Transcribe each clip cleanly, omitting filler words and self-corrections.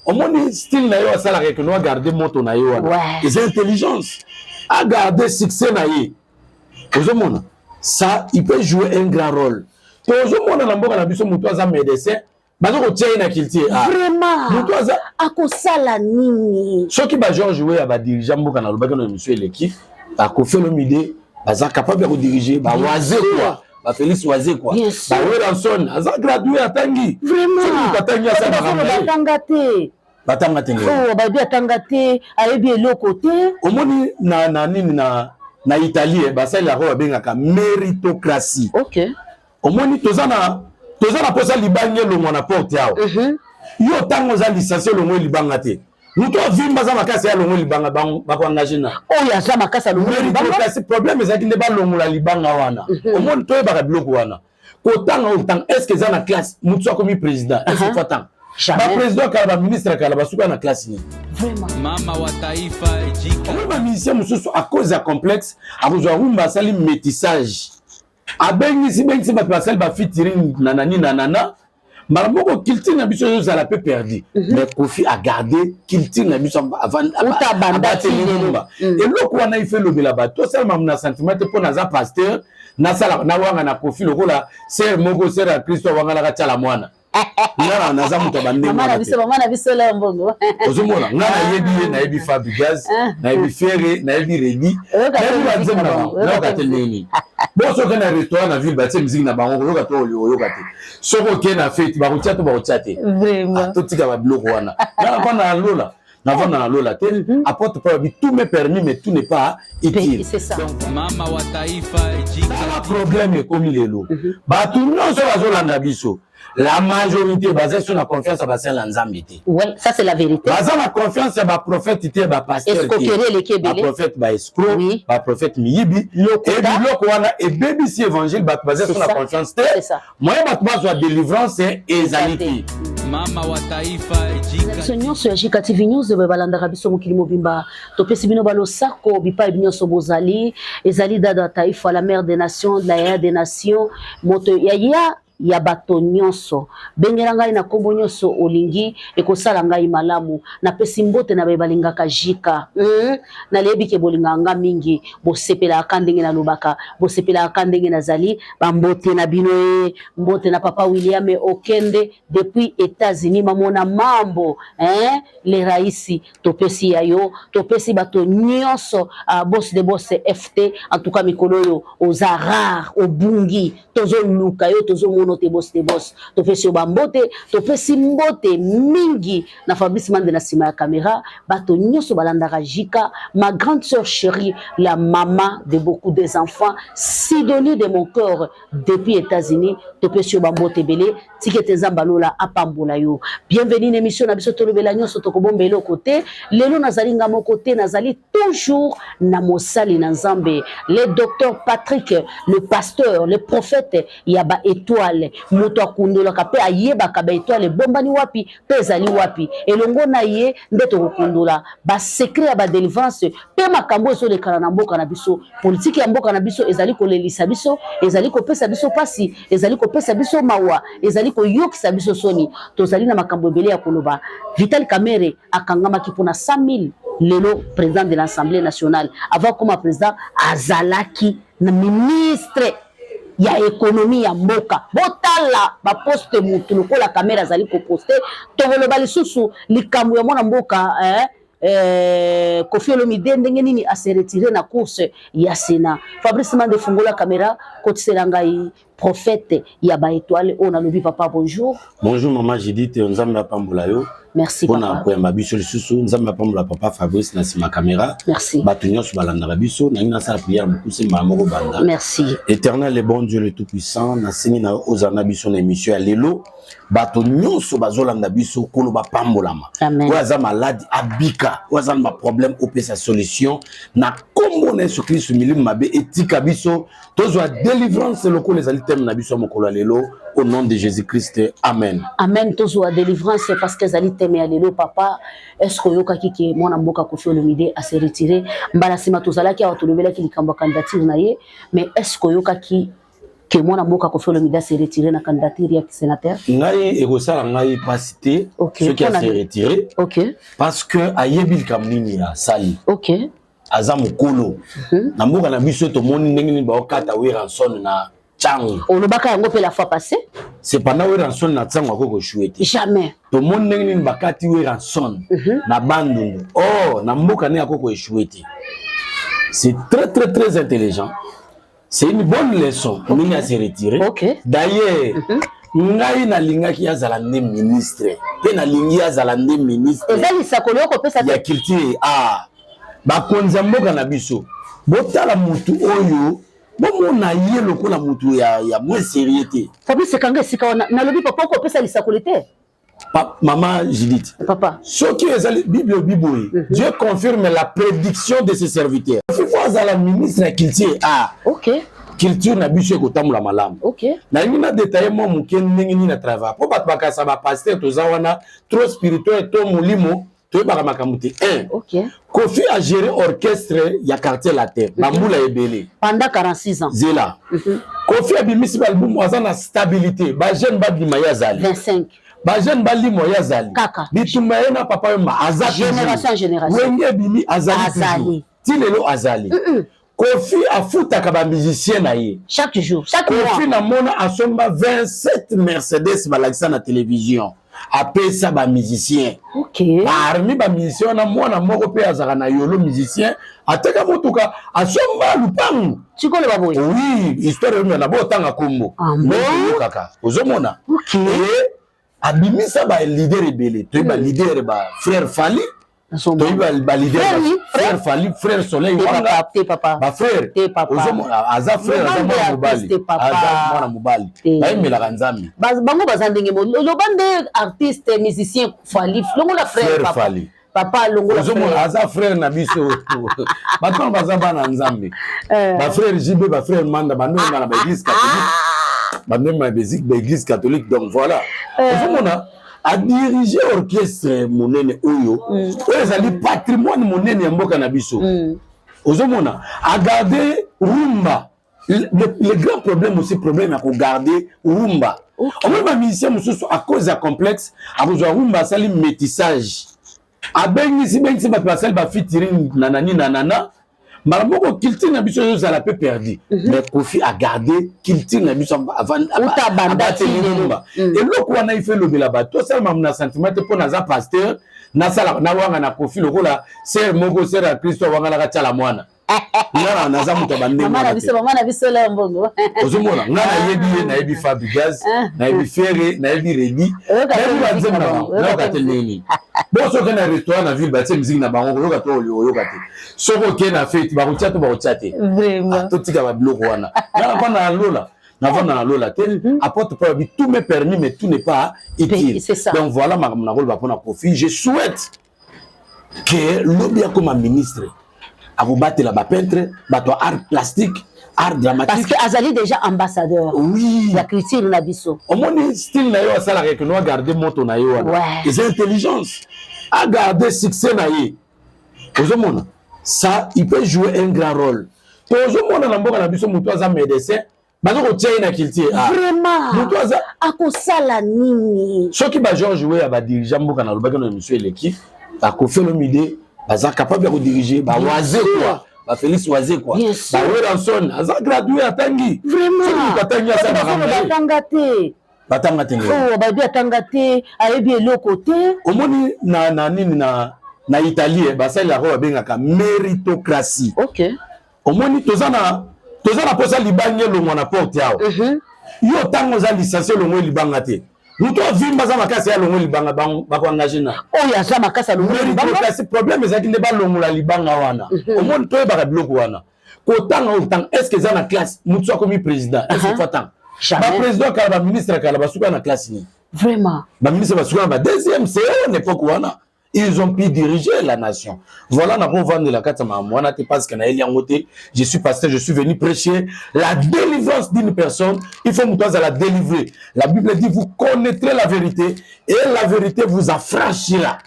Omoni style na ye asalaka ekeno agarde moto na ye wana, eza intelligence, agarde succès na ye. Ozomona, ça, il peut jouer un grand rôle. Tozomona na mboka na biso, moto aza médecin, baza kotia ye na culture. Ah. Vraiment. Moto aza akosala nini? Soki baGeorge Weah badirige mboka, nalobaki na émission eleki, baKoffi Olomide baza capable ya kodirige, baWazekwa, baFélix Wazekwa, baWerrason aza gradué, atangi. Vraiment. Atangi, asalaka. Batanga te. Batanga te. Oh, bayebi, atanga te, ayebi eloko te. Omoni na nini, na Italie basalelaka oyo babengaka méritocratie. Omoni, toza na mposa libanga elongwa na porte awa. Yo ntango oza licencié, elongwa libanga te. Moto avimba, aza makasi, alongwa libanga, bakoengage na Oyo aza makasi alongwa libanga. Méritocratie. Problème ezalaki nde balongola libanga wana. Omoni, toyebaka biloko wana, kotanga oyo tanga, est ce que eza na classe? Motu akomi président, est ce que faut atanga? Baprésident kala, baministre kala, basuka na classe nini? Mama wa taifa ejika. Omoni, bamusicien mosusu, à cause ya complexe, akozwa rumba, asali métissage, abengisi bengisi bato, basali bafeaturing na nani na nana, mbala moko culture na biso ezozala mpe perdu. Mais Koffi agarde culture na biso, abateli rumba. Eloko wana ife elobela bato, tosalama na sentiment te mpo naza pasteur, nasala nawanga na Koffi lokola sœur moko, sœur ya Kristo, awanganaka tiala mwana. Nga naza moto ya bandenge. Ozomona, nga nayebi ye, nayebi Fabregas, nayebi Ferre, nayebi Reddy, nayebi banzembo na bango. Nayoka te ndenge nini bo soki na restaurant na ville batie musique na bango, koyoka to oyoka te. Soki okei na fête, bakotia to bakotia te. Totika babiloko wana. Nga navanda na lola, navanda na lola te. Apôtre Paul abi: "Tout m'est permis, mais tout n'est pas utile." Mama wa taifa ejika. Tala, problème ekomi lelo, bato nyonso bazolanda biso, la majorité baza so na confiance ya basali na Nzambe te. Ouais, ça, c'est la vérité. Baza na confiance ya baprophète te, bapasteur. Escroquerie eleki ebele. Baprophète baescroc, baprophète miyibi. Ebiloko wana ebebisi évangile. Bato baza so na confiance te. Moyen bato bazwa délivrance ezali te. Mama wa taifa ejika. Biso nyonso ya Jika TV News boye balandaka biso mokili mobimba, topesi bino balosako bipai nyonso bozali. Ezali Dada Taifa, la mère des nations, la yaya des nations, moto yaya ya bato nyonso. Bengela ngai na nkombo nyonso olingi, ekosala ngai malamu. Napesi mbote na baye balingaka Jika. Naleyebi ke bolingaka nga mingi, bosepelaka ndenge nalobaka, bosepelaka ndenge nazali. Bambote na bino ye, mbote na papa William Okende depuis États-Unis, mamona mambo, hein? Le raisi, topesi ya yo, topesi bato nyonso. Boss de boss ft, en tout cas mikolo oyo oza rare, obungi, tozoluka yo, tozomona te. Boss de boss, topesi yo bambote, topesi mbote mingi na Fabrice Mande na nsima ya caméra. Bato nyonso balandaka Jika, ma grande sœur chérie, la maman de beaucoup des enfants, Sidonie de mon cœur depuis États-Unis, topesi yo bambote ebele. Tika ete Nzambe alola apambola yo. Bienvenue na émission na biso, tolobela nyonso, tokobomba eloko te. Lelo nazali nga moko te, nazali toujours na mosali na Nzambe, le docteur Patrick, le pasteur, le prophète ya baétoile, moto akundolaka mpe ayebaka baétoile ebombani wapi mpe ezali wapi. Elongo na ye nde tokokundola basecret ya badélivrance mpe makambo ezolekana na mboka na biso. Politike ya mboka na biso ezali kolelisa biso, ezali kopesa biso mpasi, ezali kopesa biso mawa, ezali koyokisa biso soni. Tozali na makambo ebele ya koloba. Vital Kamerhe akangamaki mpona 100 000. Lelo président de l'Assemblée nationale, avant koma président, azalaki na ministre ya économie ya mboka. Botala baposte mutu lokola Kamerhe azali koposte. Tokoloba lisusu likambo ya mwana mboka, eh, Koffi Olomide, ndenge nini ase retire na course ya Sénat. Fabrice Mande, fungola caméra, kotisela ngai prophète ya baétoile oyo nalobi. Papa, bonjour. Bonjour mama Judith, Nzambe apambola yo. Merci. Mpona koyamba biso lisusu. Nzambe apambola papa Fabrice na nsima caméra. Merci. Bato nyonso balandaka biso, nangi nasala prière mokuse, mbala moko banda. Merci. Éternel, le bon Dieu, le tout puissant, nasengi na yo ozala na biso na émission ya lelo. Bato nyonso bazolanda biso, Nkolo, bapambolama. Oyo aza malade abika, oyo aza na baproblème, opesa solution na nkombo na Yesu Kristu. Milimo mabe etika biso, tozwa délivrance lokola ezali thème na biso ya mokolo ya lelo, au nom de Jésus Christ, amen. Amen. Tozwa délivrance parce que ezali thème ya lelo. Papa, est ce que oyokaki ke mwana mboka Koffi Olomide ase retire? Mbala nsima tozalaki awa, tolobelaki likambo ya candidature na ye, mais est ce que oyokaki? Ke mwana mboka Koffi Olomide ase retire na candidature ya sénateur? Ngai, ekosala ngai mpasi te soki ase retire, parce que ayebi likambo nini asali. Aza mokolo na mboka na biso. Tomoni ndenge nini baokata Werrason na ntango. Olobaka yango mpe la fois passée. Cependant, Werrason na ntango akoki koéchouer te. Jamais. Tomoni ndenge nini bakati Werrason na Bandundu. Or na mboka ndenge akoki koéchouer te. C'est très très très intelligent, c'est une bonne leçon ndenge ase retire. D'ailleurs, ngai nalingaki azala nde ministre, mpe nalingi azala nde ministre. Eza lisakoli okopesa. Ya culture. Ah, bakonzi ya mboka na biso, botala mutu oyo, bomona ye lokola mutu ya moins sérieux te. Fabrice, kanga esika wana. Nalobi, papa, okopesa lisakoli te. Mama Judith. Papa. Soki ezali Bible elobi boye: Dieu confirme la prédiction de ses serviteurs. Faut azala ministre ya culture. Ah, culture na biso ekotambola malamu. Nalingi na détaille mwa moke ndenge nini na travail, mpo bato bakasa bapasteur toza wana trop spirituel to molimo, toyebaka makambo te. Un, Koffi agéré orchestre ya Quartier Latin bambula ebele. Pendant 46 ans. Zela. Koffi abimisi baalbum, aza na stabilité. Bajeune babima, ye azali. 25. Bajeune balimo, ye azali. Kaka. Bitumba ye na papa Yomba, aza. Génération en génération. Wenge ebimi, azali. Azali. Ti lelo azali. Koffi afutaka bamusicien na ye. Chaque jour, chaque Koffi mois. Namona asomba 27 Mercedes, balakisa na télévision, apesa bamusicien. Parmi bamusicien wana, mwana moko mpe azalaka na yolo, musicien, ateka motuka, asomba lupangu. Tikoloba boye. Oui, histoire oyo na botanga kombo. Ah bon? Kaka ozomona. E abimisa baleader ebele. Toyebi baleader, bafrère Fally. Toyebi baleader, frère Fally, frère Soleil. Wanga te, papa. Bafrère. Te, papa. Ozomona, aza frère, aza mwana mobali, aza mwana mobali, bayemelaka Nzambe. Bango baza ndenge loba nde artiste musicien Fally, longola frère. Papa Fally. Papa, longola. Ozomona, aza frère na biso. Bato wana baza bana Nzambe. Bafrère JB, bafrère Manda, bandemba na baéglise catholique, bandemba na baéglise catholique. Donc voilà, ozomona, adirige orchestre monene oyo, oyo ezali patrimoine monene ya mboka na biso. Ozomona, agarde rumba. Le grand problème aussi, problème ya kogarde rumba. Omoni, bamusicien mosusu, à cause ya complexe, akozwa rumba, asali métissage, abengisi bengisi bato, basali bafeaturing na nani na nana, mbala moko culture na biso ezozala mpe perdu. Mais Koffi agarde culture na biso, abateli rumba. Eloko wana ife elobela bato, tosalama na sentiment te mpo naza pasteur, nasala nawanga na Koffi lokola sœur moko, sœur ya Kristo, awanganaka tiala mwana. Nga naza moto ya bandenge. Ozomona, nga nayebi ye, nayebi Fabregas, nayebi Ferre, nayebi Reddy, nayebi banzembo na bango. Nayoka te ndenge nini. Bo soki na restaurant na ville batie musique na bango, koyoka to oyoka te. Soki okei na fête, bakotia to bakotia te. Totika babiloko wana. Nga navanda na lola, navanda na lola te. Apôtre Paul abi: "Tout m'est permis, mais tout n'est pas utile." Donc voilà makambo nakoloba mpona Koffi. Je souhaite ke lobi akoma ministre, akobatela bapeintre, bato ya art plastique, art dramatique. Parce que azali déjà ambassadeur ya culture na biso. Omoni style na yo asalaka ekeno, agarde moto na ye wana. Eza intelligence, agarde succès na ye. Ozomona, ça, il peut jouer un grand rôle. To ozomona, na mboka na biso, moto aza médecin, baza kotia ye na culture. Vraiment. Moto aza Akosala nini? Soki baGeorge Weah badirige mboka, nalobaki na émission eleki, baKoffi Olomide baza capable ya kodirige, baWazekwa, baFélix Wazekwa, baWerrason aza gradué, atangi. Vraiment. Atangi, asala makambo. Batanga te. Batanga te. Oh, bayebi atanga te, ayebi eloko te. Omoni, na nini, na Italie, basalelaka oyo babengaka méritocratie. Omoni, toza na mposa libanga elongwa na porte awa. Yo ntango oza licencié, elongwa libanga te. Moto avimba, aza makasi, alongwa libanga, bakoengage na Oyo aza makasi alongwa libanga. Méritocratie. Problème ezalaki nde balongola libanga wana. Omoni, toyebaka biloko wana, kotanga oyo tanga, est ce que eza na classe? Motu akomi président, est ce que faut atanga? Baprésident kala, baministre kala, basuka na classe nini? Vraiment. Baministre basuka na ba deuxième CO na époque wana, ils ont pu diriger la nation. Voilà, nakovandela kati ya makambo wana te, parce que nayeli yango te. Je suis pasteur, je suis venu prêcher la délivrance d'une personne. Il faut moto azala délivré. La Bible dit: "Vous connaîtrez la vérité et la vérité vous affranchira."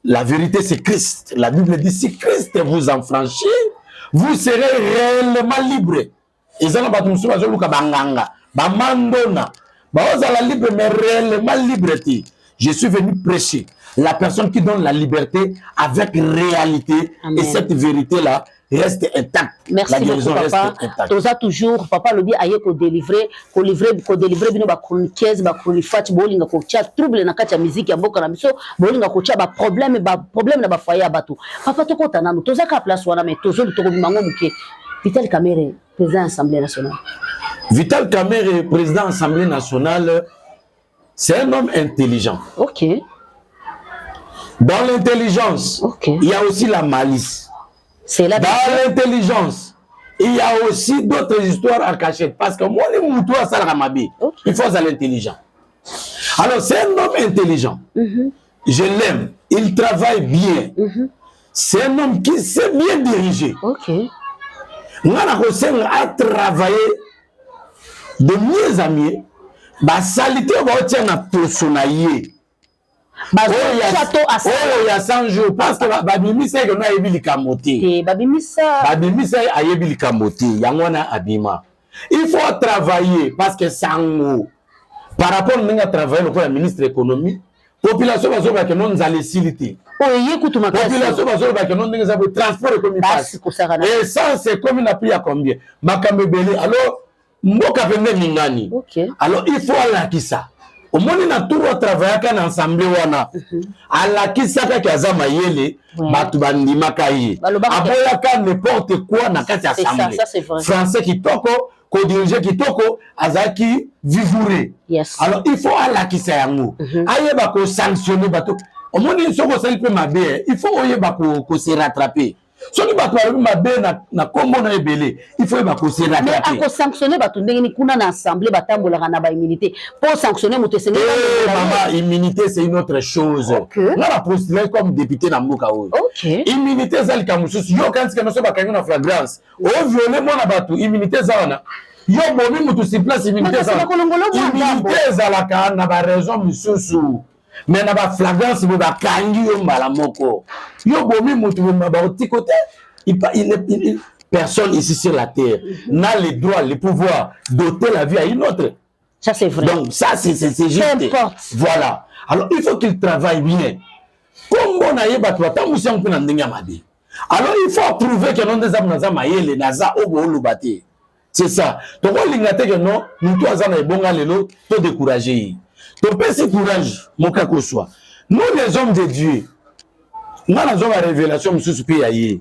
La vérité, c'est Christ. La Bible dit: "Si Christ vous affranchit, vous serez réellement libre." Eza na bato mosusu bazoluka banganga, bamandona, baozala libre mais réellement libre te. Je suis venu prêcher la personne qui donne la liberté avec réalité. Amen. Et cette vérité là reste intacte. Merci La beaucoup, guérison reste papa. intacte. Toza toujours, papa alobi aye kodélivrer, kolivrer, kodélivrer bino bachroniqueuse, bachroniqueurs. Bolinga kotia trouble na kati ya musique ya mboka na biso, bolinga kotia baproblème, baproblème na bafoyer ya bato. Papa, tokota nanu, toza kaka place wana, mais tozoli tokobima ngo moke. Vital Kamerhe, président Assemblée nationale. Vital Kamerhe, président Assemblée nationale, c'est un homme intelligent. Dans l'intelligence, il y a aussi la malice. C'est là. Dans l'intelligence, il y a aussi d'autres histoires à cacher. Parce que moi, les moutons, ça la mabe. Il faut être intelligent. Alors, c'est un homme intelligent. Je l'aime. Il travaille bien. C'est un homme qui sait bien diriger. Nga na kosenga a travailler de mieux en mieux. Basali te oyo baotia na poso na ye. Bazotia to asala? Oyo ya 100 jours, parce que babimisa ye que non, ayebi likambo te. Te, babimisa. Babimisa ye, ayebi likambo te, yango wana abima. Il faut travailler parce que sango par rapport ndenge atravaille lokola ministre économie, population bazoloba que non, nzala esili te. Oyo ye kutu makasi. Population bazoloba que non, ndenge eza boye, transport ekomi basi pasi, kosaka na essence ekomi na prix ya combien, makambo ebele. Alors mboka pembe ningani. Alors il faut alakisa. Omoni, na tour atravaillaka na assemblée wana, alakisaka que aza mayele. Bato bandimaka ye. Balobaka Aboyaka n'importe quoi na kati ya C'est ça, assemblée. ça, c'est vrai. Français kitoko, kodirige kitoko, azalaki vigoureux. Alors il faut alakisa yango, ayeba kosanctionne bato. Omoni, soki osali mpe mabe, il faut oyeba kose rattraper. Soki bato balobi mabe na nkombo na ebele, il faut oyeba kose Mais rattraper. akosanctionne bato ndenge nini kuna na assemblée? Batambolaka na baimmunité. Mpo sanctionne moto, esengeli Eh, balongola ye. mama, immunité, c'est une autre chose. Nga na postulé comme député na mboka oyo. Immunité eza likambo mosusu. Yo kanisi nyonso bakangi na flagrance, oviole mwana bato, immunité eza wana. Yo bomi motu sur place, immunité Makasi eza wana. bakolongola mwa ndambo. Immunité ezalaka na baraison misusu, mais na baflagrance boye, bakangi yo mbala moko, yo bomi motu, bakotiko te. Il, pa- il, il, il, personne ici sur la terre n'a le droit, le pouvoir d'ôter la vie à une autre. Ça, c'est vrai. Donc ça, c'est juste. Peu importe. Voilà. Alors il faut qu'il travaille bien. Kombo na ye, bato batambusi yango mpe na ndenge ya mabe. Alors il faut prouver que non, nde naza mayele, naza oyo booloba te. C'est ça. Tokolinga te que non, motu aza na ebonga lelo, to décourage ye. Topesi courage moko akoswa. Nous, les hommes de Dieu, nga nazwa ba révélation mosusu mpe ya ye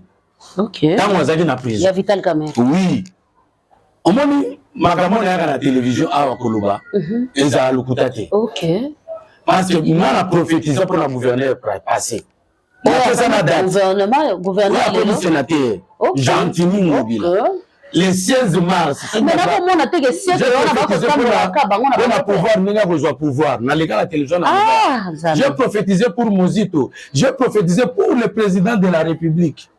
ntango azalaki na prison. Ya Vital Kamerhe? Oui. Omoni, makambo nayaka na télévision awa koloba ezala lokuta te. Parce que nga na prophétise mpona gouverneur passé, napesa na date. Gouvernement, gouverneur Oyo akomi lelo. Sénateur Gentiny Ngobila, le 16 mars. Mais nakomona te que siècle wana bakotambolaka bango na Mpona bango te. pouvoir, ndenge akozwa pouvoir, naleka na télévision na Ah, Nzambe. J'ai prophétisé pour Mozito, j'ai prophétisé pour le président de la République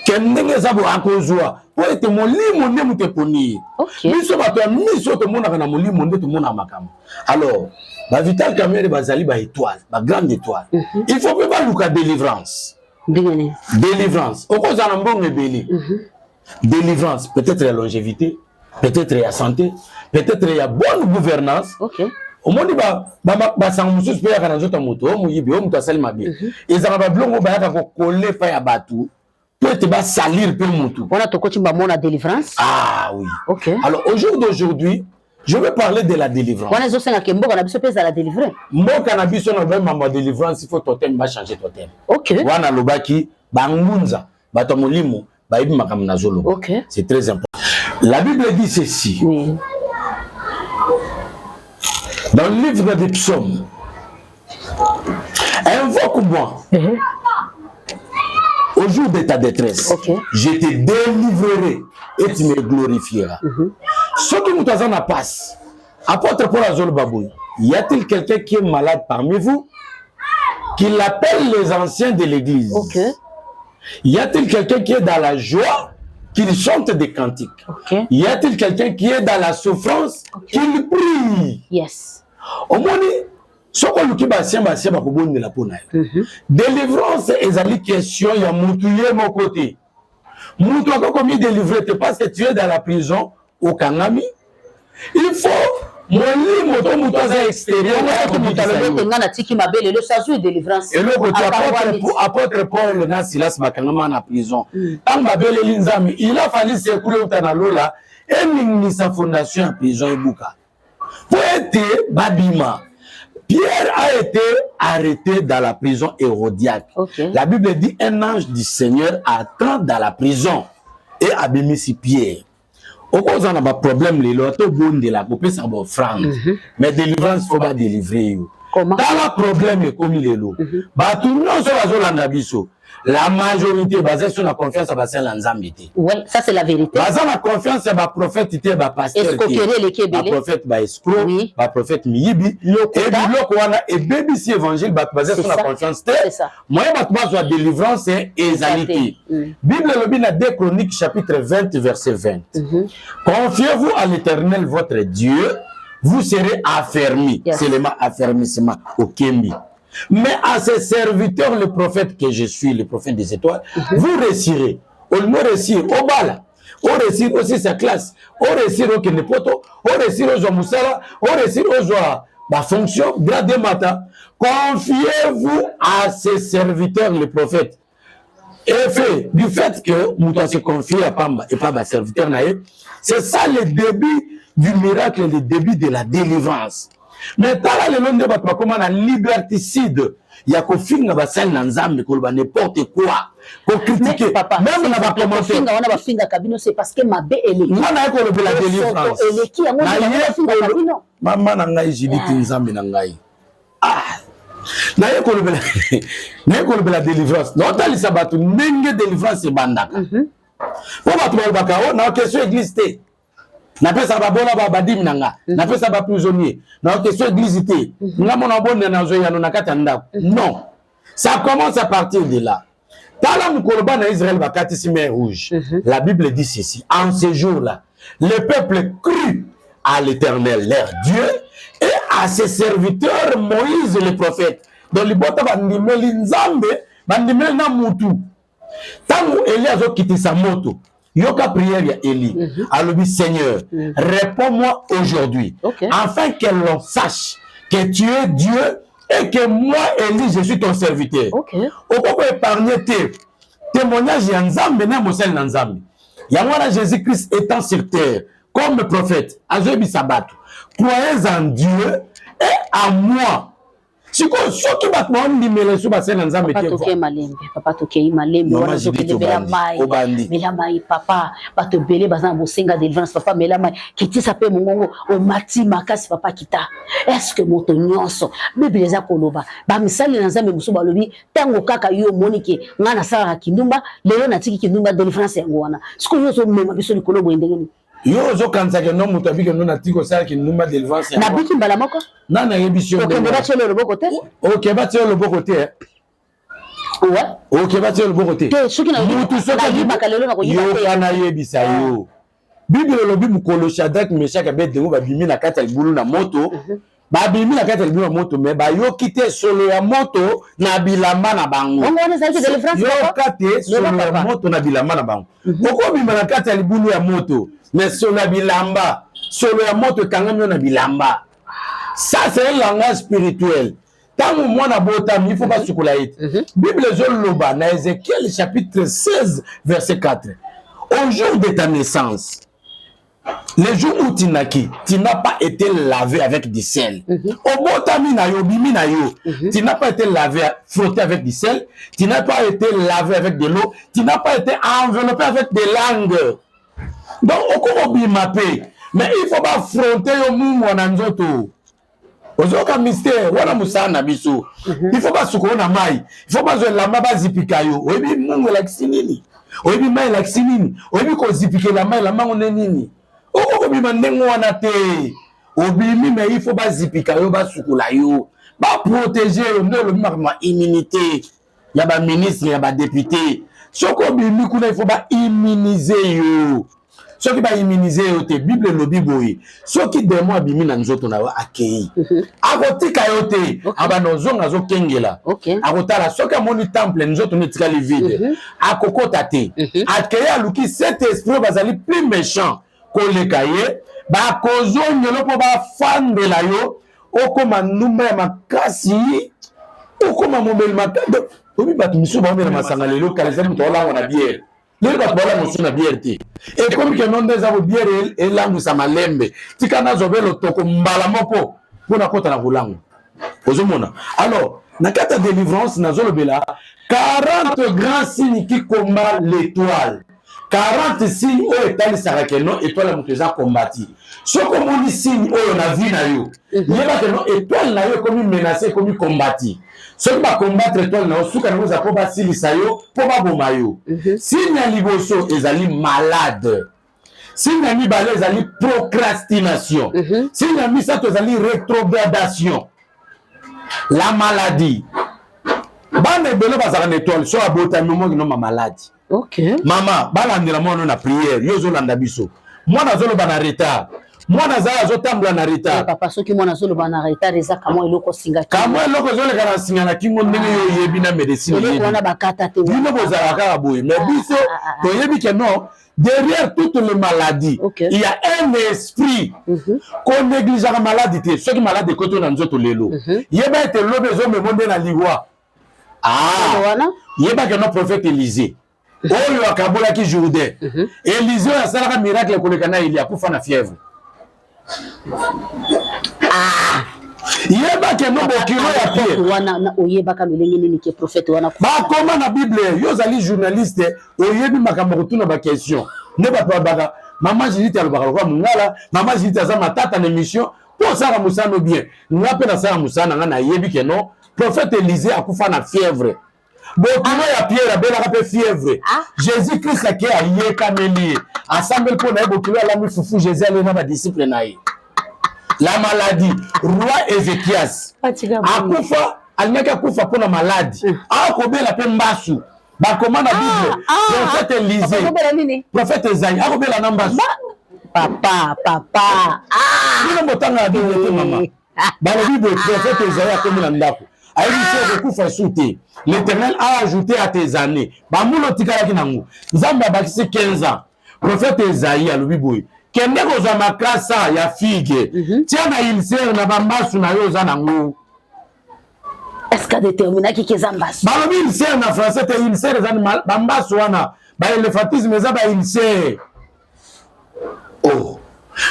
que ndenge eza bo, akozwa, po ete molimo nde moto eponi ye. Biso bato ya miso tomonaka na molimo nde tomonaka makambo. Alors baVital Kamerhe bazali baétoile, bagrande étoile. Il faut mpe baluka délivrance. Ndenge nini? Délivrance, okozala na mbongo ebele, délivrance peut-être ya longévité, peut-être ya santé, peut-être ya bonne gouvernance. Omoni, basango mosusu mpe yaka na nzoto ya moto oyo moyibi, oyo moto asali mabe. Ezalaka babiloko oyo bayaka kokole epai ya bato po ete basalir mpe motu. Wana tokoti bamona délivrance. Ah oui. Alors, au jour d'aujourd'hui, je vais parler de la délivrance. Wana ezosengaka mboka na biso mpe ezala délivré. Mboka na biso, na mambo ya délivrance, il faut totem, bachange totem. Wana alobaki bangunza, bato ya molimo bayebi makambo nazoloba. C'est très important. La Bible dit ceci dans le livre des Psaumes: invoque-moi au jour de ta détresse, je te délivrerai et tu me glorifieras. Soki moto aza na passe, apôtre Paul azoloba boye: y a-t-il quelqu'un qui est malade parmi vous? Qu'il appelle les anciens de l'église. Y a-t-il quelqu'un qui est dans la joie? Qu'il chante des cantiques. Y a-t-il quelqu'un qui est dans la souffrance? Qu'il prie. Omoni, soki oluki baancien, baancien bakobondela mpo na yo. Délivrance ezali question ya mutu ye moko te. Mutu akokomi délivre te parce que tu es dans la prison. Okangami, il faut molimo to moto aza extérieur. Moto alobi ete ngai natiki mabe lelo, so azwi délivrance. Eloko te. Apôtre Paul na Silas bakangama na prison. Ntango babeleli Nzambe, il a fallu secours euta na lola, eningisa fondation ya prison, ebuka po ete babima. Pierre a été arrêté dans la prison hérodiaque. La Bible dit: un ange du Seigneur entra dans la prison et abimisi Pierre. Okozala na baproblème lelo, ata obondela, kopesa baoffrande, mais délivrance, faut badélivre yo. Tala problème ekomi lelo, bato nyonso bazolanda biso, la majorité baza so na confiance ya basali na Nzambe te. Ouais, ça c'est la vérité. Baza na confiance ya baprophète te, bapasteur. Escroquerie eleki ebele. Baprophète baescroc, baprophète miyibi. Lokuta. E biloko wana ebebisi évangile. Bato baza so na confiance te. C'est ça. Moyen bato bazwa délivrance ezali te. Bible elobi na 2 Chroniques chapitre 20 verset 20: "Confiez-vous à l'Éternel votre Dieu, vous serez affermis." Seulement affermissement okembi. "Mais à ses serviteurs le prophète que je suis, le prophète des étoiles, vous réussirez." Olingo réussir, obala, oréussir aussi sa classe, oréussir okende poto, oréussir ozwa mosala, oréussir ozwa bafonction grade mata, confiez-vous à ses serviteurs le prophète. Effet du fait que moto ase confie à pamba et pas baserviteur na ye, c'est ça le début du miracle, le début de la délivrance. Mais tala lelo nde bato bakóma na liberticide ya kofinga basali na Nzambe, koloba n'importe quoi, kocritiquer même na bacommentaire. Wana bafingaka bino, c'est parce que mabe eleki. Nga naye kolobela délivrance. Eleki yango bafingaka bino. Mama na ngai Judith, Nzambe na ngai, ah, naye kolobela délivrance, naotalisa bato ndenge délivrance ebandaka, mpo bato balobaka o na question église te, napesa babola badimi na nga, napesa baprisonnier, na question église te, nga mona obondela, nazoyano na kati ya ndako. Non, ça commence à partir de là. Tala mokolo bana Israël bakatisi mer Rouge, la Bible dit ceci: "En ce jour là le peuple crut à l'Éternel leur Dieu et à ses serviteurs Moïse le prophète." Donc libota bandimeli Nzambe, bandimeli na mutu. Ntango Eli azokitisa moto, yoka prière ya Eli. Alobi: "Seigneur, réponds-moi aujourd'hui, afin que l'on sache que tu es Dieu et que moi Eli, je suis ton serviteur." Okoko épargne te témoignage ya Nzambe na mosali na Nzambe. Yango wana Jésus Christ étant sur terre comme prophète, azoyebisa bato: "Croyez en Dieu et en moi." Sikoyo soki bato baondimela so basali na Nzambe te. Tokei malembe, papa, tokei malembe. Wana ozokende, mela mai, mela mai, papa. Bato ebele baza na bosenga délivrance. Papa, mela mai, kitisa mpe mongongo, omati makasi. Papa, kita. Est-ce moto nyonso, Bible eza koloba, bamisali na Nzambe mosusu balobi, ntango kaka yo omoni ke ngai nasalaka kindumba, lelo natiki kindumba, délivrance yango wana. Sikoyo yo ozomema biso likolo boye ndenge nini? Yo ozokanisaka no moto abiki ndo natiki kosala kindumba, délivrance? Nabiki mbala moko. Nani ayebisi yo? Okende batielo loboko te. Ok, batie loboko te. Ok, batie loboko te. Te, soki nayibaka lelo, nakoyiba te. Yoka, nayebisa yo, Bible elobi mokolo Shadrach, Meshak, Abednego babimi na kati ya libulu na moto, babimi na kati ya libulu na moto, mais bayoki te solo ya moto na bilamba na bango. Bongo wana ezalaki délivrance? Yoka te, solo ya moto na bilamba na bango. Okobima na kati ya libulu ya moto, mais solo ya bilamba, solo ya moto ekangami yo na bilamba. Ça, c'est un langage spirituel. Ntango mwana botami, il faut basukola ye te. Bible ezoloba na Ézéchiel chapitre 16 verset 4: "Au jour de ta naissance, le jour où tu naquis, tu n'as pas été lavé avec du sel." Obotami na yo, obimi na yo, tu n'as pas été lavé, frotté avec du sel, tu n'as pas été lavé avec de l'eau, tu n'as pas été enveloppé avec des langues. Donc okobima mpe, mais il faut bafrotter yo mungwa na nzoto. Ozoyoka mystère wana? Mosala na biso, il faut basuka yo na mai, il faut bazwa elamba bazipika yo. Oyebi mungu elakisi nini? Oyebi mai elakisi nini? Oyebi kozipika elamba, elamba ngo nde nini? Okokobima ndenge wana te. Obimi, mais il faut bazipika yo, basukola yo, baprotéger yo. Nde olobi makambo ya immunité ya baministre, ya badéputé. Soki obimi kuna, il faut baimmuniser yo. Soki baimmuniser yo te, Bible elobi boye: soki démon abimi na nzoto na yo, akei, akotika yo te. Abanda ozonga, azokengela, akotala. Soki amoni temple nzoto no etikali vide, akokota te. Akei, aluki cet esprit oyo bazali plus méchant. Koleka ye, bakozongela mpo bafandela yo, okoma ndumba ya makasi, okoma momeli makasi. Oyebi bato misusu baomela masanga lelo, kala eza moto aolangwa na bière. Lelo bato baolangwa mosusu na bière te, ekomi keno nde eza bo bière elangwisa malembe, tika nazwa be lotoko mbala moko mpo nakota na kolangwa. Ozomona? Alors na kati ya délivrance nazolobela 40 grands signes qui combat l'étoile, 40 signes oyo etalisaka ke non, étoile ya moto eza kombati. Soki omoni signe oyo na vie na yo, yeba ke non, étoile na yo ekomi menace, ekomi kombati. Soki bacombattre étoile na yo, suka nango eza mpo basilisa yo, mpo baboma yo. Signe ya liboso ezali malade, signe ya mibale ezali procrastination, signe ya misato ezali rétrogradation. La maladie, bana ebele bazalaka na étoile, so abotami omoki noma maladie. Mama, balandela mwana na prière. Yo ozolanda biso, mwana azoloba na retard, mwana azala azotambola na retard. Papa, soki mwana azoloba na retard, eza kamwa eloko osinga. Kamwa eloko ezoleka na singa na kingo, ndenge yo oyebi na médecine. Eloko wana bakata te. Bino bozalaka kaka boye, mais biso toyebi ke non, derrière toutes les maladies, il y a un esprit. Konégligeaka maladie te. Soki maladie ekoti na nzoto lelo, yeba ete lobi ezomemo nde na liwa. Ah, wana yeba ke no, prophète Élisée oyo akabolaki Jourdain, Élisée oyo asalaka miracle koleka na Eli, akufa na fièvre. Ah, yeba ke no, bokilo ya Pierre wana oyebaka lolenge nini ke prophète wana? Bakoma na Bible. Yo ozali journaliste, oyebi makambo, kotuna baquestion nde bato babaka. Mama Judith alobaka lokola mongala. Mama Judith aza matata na émission mpo osala mosano bien. Nga mpe nasala mosala na nga, nayebi ke non, prophète Élisée akufa na fièvre, bokilo ya Pierre abelaka mpe fièvre. Jésus Christ ake ayekameli ye, asambeli mpo na ye, bokilo alambi fufu, Jésus alei na badisciple na ye. La maladie, roi Ézéchias akufa, alingaki akufa mpo na maladie, akobela mpe mbasu. Bakoma na Bible, prophète Élisée, prophète Esaïe akobela na mbasu. Papa, papa. Bino botanga na Bible te, mama. Balobi boye, prophète Esaïe akomi na ndako, ayebi so okokufa esu te. L'Éternel a ajouté à tes années, bambula otikalaki nango, Nzambe abakisi 15 ans. Prophète Esaïe alobi boye: kende kozwa makasa ya figue, tia na ulcère, na bambasu na yo oza nango. Est ce que adéterminaki ke eza mbasu? Balobi ulcère na français te, ulcère eza bambasu wana, baéléphantisme eza baulcère. Oh,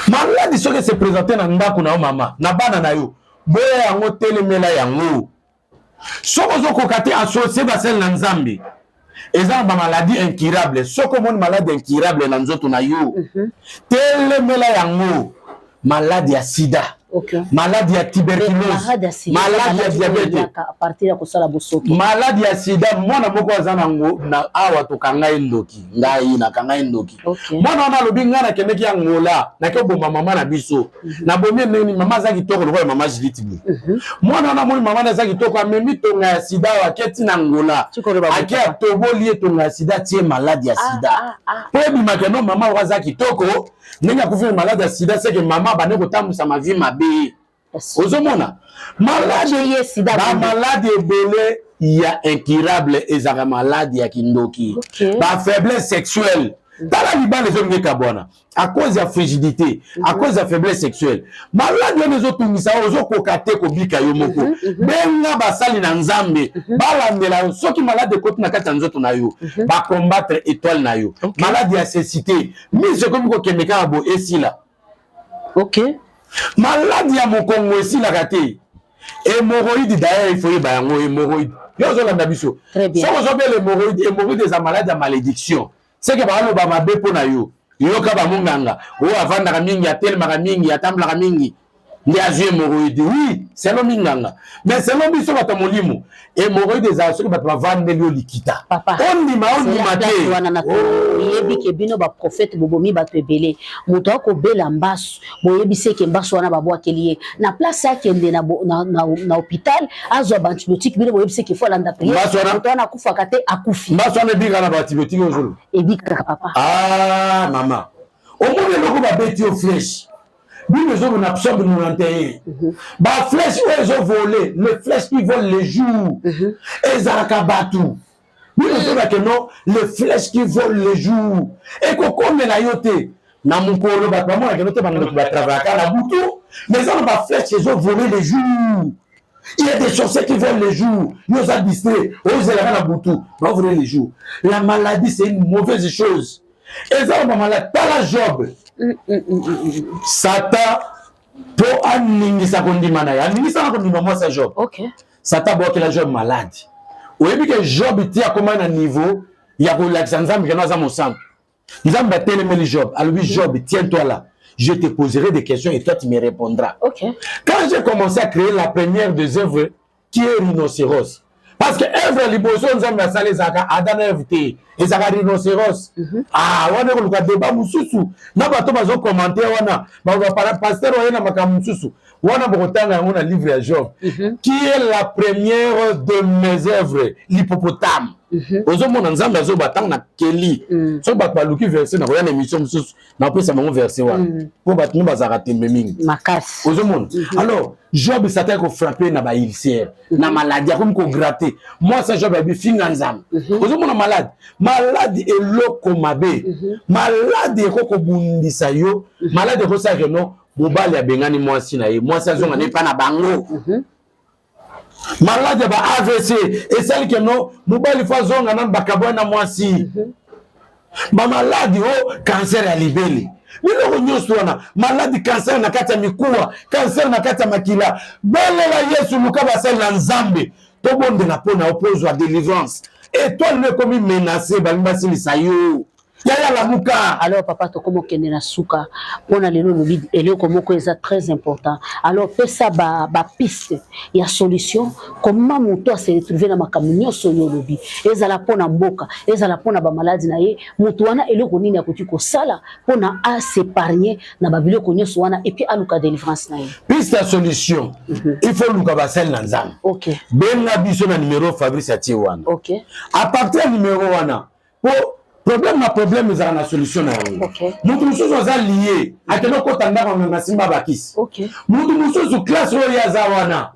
maladie soki ese présente na ndako na yo, mama, na bana na yo, boya yango, telemela yango. Soki ozokoka te, associe basele na Nzambe. Eza na bamaladie incurable. Soki omoni maladie incurable na nzoto na yo, telemela yango. Maladie ya sida, maladie ya tuberculose, maladie ya diabète. À partir ya kosala bosoto. Maladie ya sida, mwana moko aza nango na awa, tokanga ye ndoki. Ngai nakanga ye ndoki. Mwana wana alobi: ngai nakendeki Angola, nake oboma mama na biso. Nabomi ye ndenge nini? Mama aza kitoko lokola mama Judith boye. Mwana wana amoni mama na aza kitoko, amemi tonga ya sida oyo aketi na Angola, ake atoboli ye tonga ya sida, atie maladie ya sida mpo ebimaka no mama oyo aza kitoko ndenge akufi na maladie ya sida, seke mama bande kotambwisa mavi mabe. Ozomona maladie, bamaladi ebele ya incurable ezalaka maladie ya kindoki. Bafaiblesse sexuelle, tala libala ezolinga ekabwana à cause ya frigidité, à cause ya faiblesse sexuelle. Maladie wana ezotungisa yo, ozokoka te kobika yo moko, benga basali na Nzambe balandela yo. Soki maladie ekoti na kati ya nzoto na yo, bacombattre étoile na yo. Maladie ya cécité, miso ekomi kokende kaka boye, esila. Maladie ya mokongo esilaka te, hémorroïde. D'ailleurs il faut yeba yango, hémorroïde, yo ozolanda biso, soki ozobela hémorroïde, hémorroïde eza maladie ya malédiction, seke baloba mabe mpo na yo. Yoka bamonganga oyo avandaka mingi, atelemaka mingi, atambolaka mingi nde azwi hémorroïde. Oui, selon minganga, mais selon biso bato ya molimo, hémorroïde ezala soki bato bavandeli yo likita. Ondima, ondima te. Wana oyebi ke bino baprophète bobomi bato ebele. Moto akobela mbasu, boyebisi eke mbasu wana babwakeli ye. Na place akende na hôpital azwa baantibiotique, bino boyebisi eke faut alanda prière. Moto wana akufaka te, akufi. Mbasu wana ebika na baantibiotique ozolo? Ebikaka, papa. Ah mama, omoni eloko babeti yo flèche. Bino ezomona Psaume 91, baflèche oyo ezovole, les flèches qui volent les jours, ezalaka bato. Bino ozobake non, les flèches qui volent les jours ekokomela yo te. Na mokolo bato bamonaka no te, bandoki batravaillaka na butu, mais eza na baflèche ezovoler le jour. Il y a des sorciers qui volent le jour. Yo oza distrait, ozelaka na butu, bavoler le jour. La maladie, c'est une mauvaise chose. Eza na bamaladi. Tala Job. Satan mpo aningisa kondima na ye, aningisaka kondima mwasi ya Job. Satan abwakela Job maladi. Oyebi ke Job ti akóma na niveau ya kolakisa Nzambe keno aza mosantu. Nzambe atelemeli Job, alobi: "Job, tiens-toi là, je te poserai des questions et toi, tu me répondras." Quand j'ai commencé à créer la première des œuvres, qui est rhinocéros, parce que œuvre liboso Nzambe asala ezalaka Adam na Eve te, ezalaka rhinocéros. Ah, wana ekoluka débat mosusu na bato bazocommenter wana, pasteur oye na makambo mosusu wana. Bokotanga yango na livre ya Job, qui est la première de mes œuvres, l'hippopotame. Ozomona Nzambe azoba ntango na keli. Soki bato baluki verset, na koya na émission mosusu, napesa bango verset wana, mpo bato no bazalaka tembe mingi. Makasi. Ozomona, alors Job, Satan kofrapper na baulcère, na maladie, akomi kogratter. Mwasi Job ayebi finga Nzambe. Ozomona maladi, maladi eloko mabe, maladi eko kobundisa yo, maladi ekosala keno mobali abengani mwasi na ye, mwasi azonga na epa na bango. Maladi ya ba AVC esali keno mobali fo azonga nanu, bakabwani na mwasi. Bamaladi o cancer ya libele, biloko nyonso wana, maladi, cancer na kati ya mikuwa, cancer na kati ya makila. Belela Yesu, luka basali na Nzambe, tobondela mpo na yo mpo ozwa délivrance. Étoile no ekomi menace, balingi basilisa yo. Yaya, lamuka. Alors papa, tokómi okende na suka mpona lelo. Olobi eloko moko eza très important. Alors pesa bapiste ya solution, comment moto ase retrouve na makambo nyonso oyo olobi, ezala mpona mboka, ezala mpona bamaladi na ye. Moto wana, eloko nini akoki kosala mpona as'épargner na babiloko nyonso wana, et puis aluka délivrance na ye? Piste ya solution, il faut luka basali na Nzambe. Benga biso na numéro Fabrice atie wana. À partir ya numéro wana, po problème na problème ezalaka na solution na yango. Moto mosusu aza lié, akende okota ndako ya nganga, simba bakisi. Moto mosusu, classe oyo ye aza wana,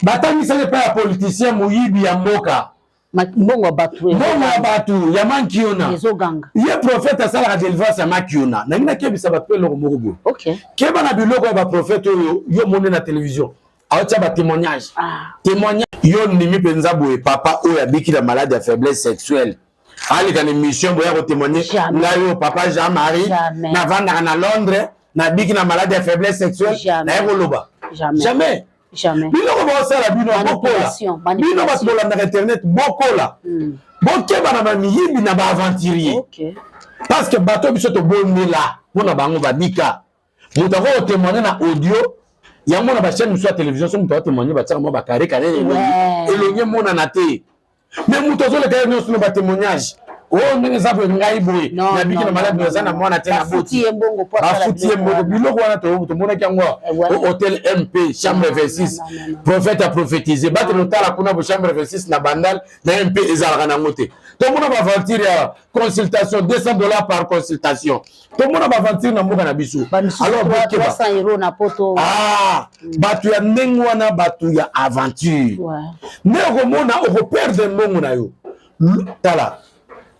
batangisaki epai ya politicien moyibi ya mboka. Mbongo ya bato. Mbongo ya bato ya makiona. Ezoganga. Ye prophète asalaka délivrance ya makiona. Nangi nakebisa bato mpe eloko moko boye. Keba na biloko ya baprophète oyo yo moni na télévision, aotia batémoignage. Témoignage yo ndimi mpenza boye, papa oyo abiki na malade ya faiblesse sexuelle aleka na émission boya kotémoigner: Jamais. "Ngai oyo, papa Jean Marie, Jamais. navandaka na Londres, nabiki na malade ya faiblesse sexuelle." Jamais. Naye koloba. Jamais. Jamais. Jamais. Biloko baosala bino, bokola. Manipulation, Bino manipulation. bato bolandaka internet, bokola. Bokeba na bamiyibi, na baaventurier. Parce que bato biso tobondela mpona bango, babika. Moto ako kotémoigner na audio yango na bachaîne mosusu ya télévision. So moto akotémoigner, batiaka mwa bacarré carré, elongi elongi emonana te. Mais moto azoleka ye nyonso na batémoignage oyo, ndenge eza boye, ngai boye nabiki na maladi, naza na mwana te, na Bafuti boti. ye mbongo po asala Bafuti ye biloko mbongo. wana. Biloko wana tomonaki yango au hôtel MP, chambre 26. Non, non, non. Prophète aprophétise bato notala kuna bo chambre 26 na Bandal na MP, ezalaka nango te. Tomona baaventure ya consultation, 200 $ par consultation. Tomona baaventure na mboka na biso. Bamisusu Alors bokeba. 300 € na poto. Ah, bato ya ndenge wana, bato ya aventure, nde okomona okoperdre mbongo na yo. Tala,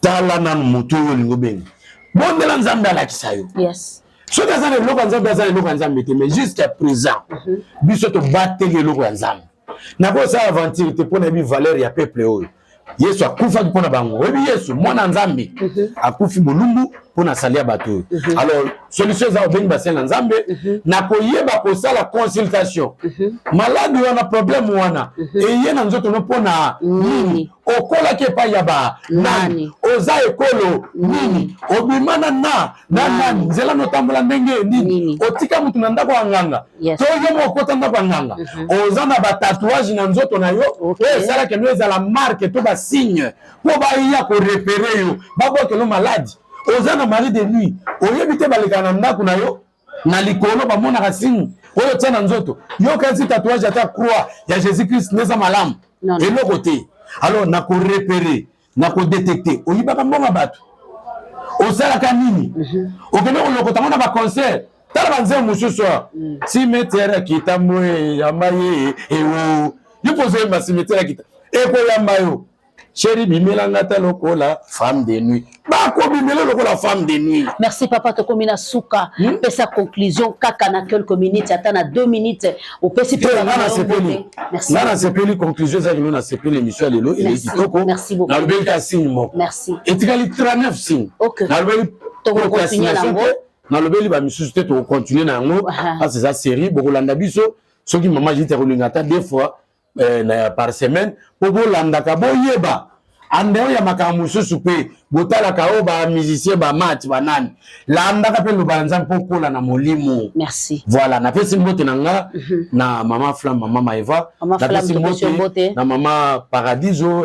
tala nanu moto oyo olingi obenga, bondela Nzambe alakisa yo soki aza na eloko ya Nzambe, aza na eloko ya Nzambe te. Mais jusqu'à présent, biso tobateli eloko ya Nzambe. Nakosala aventure te, mpo nayebi valeur ya peuple oyo Yesu akufaki mpo na bango. Oyebi, Yesu mwana Nzambe akufi bolumbu mpo na sali ya bato oyo. Alors solution eza obengi basali na Nzambe, na koyeba kosala consultation. Maladi wana, problème wana eye na nzoto no mpo na nini? Okolaki epai ya ba nani? Oza ekolo nini? Obimana na nani? Nzela notambola ndenge nini? Otika mutu na ndako ya nganga to yo moko okota ndako ya nganga? Oza na batatouage na nzoto na yo oyo esalaki no ezala marque to basigne mpo baya korepérer yo, babwakelo maladi? Oza na mari de nuit, oyebi te, balekaka na ndako na yo na likolo, bamonaka signe oyo tia na nzoto. Yo kasi tatouage, ata croix ya Jésus Christ nde eza malamu? Eloko te. Alors nakorepérer, nakodétecter. Oyibaka mbongo bato, osalaka nini? Okende kolokota ngo na baconcert. Tala banzembo mosusu awa, cimetière ya Kitambo eyamba ye ewo. Yo mpo ozoyemba cimetière ya Kita ekoyamba yo. Chéri, bimelanga ta lokola femme de nuit, bakobimela lokola femme de nuit. Merci papa, tokomi na suka. Pesa conclusion kaka na quelques minutes, ata na 2 minutes opesi. Te, nga nasepeli, nga nasepeli. Conclusion ezalaki no, nasepeli émission ya lelo, eleki kitoko. Merci beaucoup. Nalobeli ka signe moko. Merci. Etikali 39 signe. Nalobeli Tokocontinue nango. Nalobeli bamisusu te, tokocontinue na yango parce eza série. Bokolanda biso soki mama Jite akolinga ata deux fois na par semaine, mpo bolandaka, boyeba andeo ya makambo mosusu mpe botalaka oyo bamusicien, bamatch, banani. Landaka mpe loba ya Nzambe mpo okola na molimo. Merci. Voilà, napesi mbote na nga na mama Flam, mama Maeva. Mama Flam, napesi topesi yo mbote. Na mama Paradiso,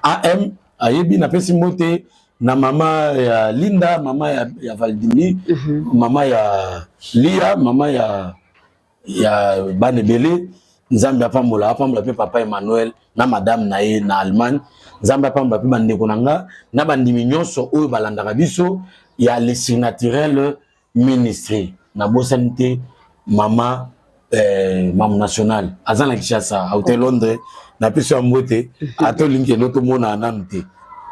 am ayebi. Napesi mbote na mama ya Linda, mama ya Valdimir, mama ya Lia, mama ya bana ebele. Nzambe apambola, apambola mpe papa Emmanuel na madame na ye na Allemagne. Nzambe apambola mpe bandeko na nga na bandimi nyonso oyo balandaka biso ya Le Surnaturel Ministry. Nabosani te mama mamu national aza na Kinshasa, aute Londres. Napesi ya mbote, ata olingi kende, tomona nanu te.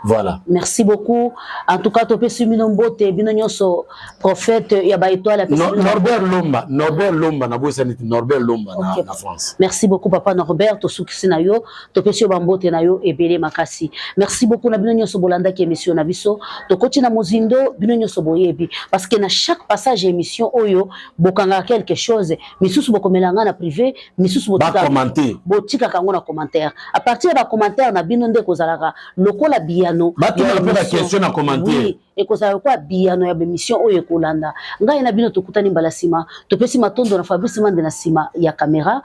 Voilà. Merci beaucoup. En tout cas, topesi bino mbote, bino nyonso, prophète ya baétoile apesi No, Norbert Lomba, Norbert Lomba, nabosani te Norbert Lomba na France. Merci beaucoup papa Norbert, tosukisi na yo, topesi yo bambote na yo ebele makasi. Merci beaucoup na bino nyonso bolandaki émission na biso. Tokoti na mozindo, bino nyonso boyebi. Parce que na chaque passage ya émission oyo, bokangaka quelque chose, misusu bokomela nga na privé, misusu Bacommenter. Botikaka yango na commentaire. À partir ya bacommentaire na bino nde kozalaka lokola biyano Batunaka ya mpe émission. Baquestion na commentaire. Oui, ekozala lokola biyano ya bémission oyo ekolanda. Ngai na bino tokutani mbala nsima. Topesi matondo na Fabrice Mande na nsima ya caméra.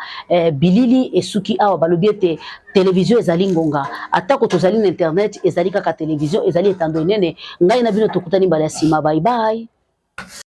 Bilili esuki awa. Balobi ete télévision ezali ngonga, atako tozali na internet, ezali kaka télévision, ezali etando enene. Ngai na bino tokutani mbala ya nsima. Bye bye.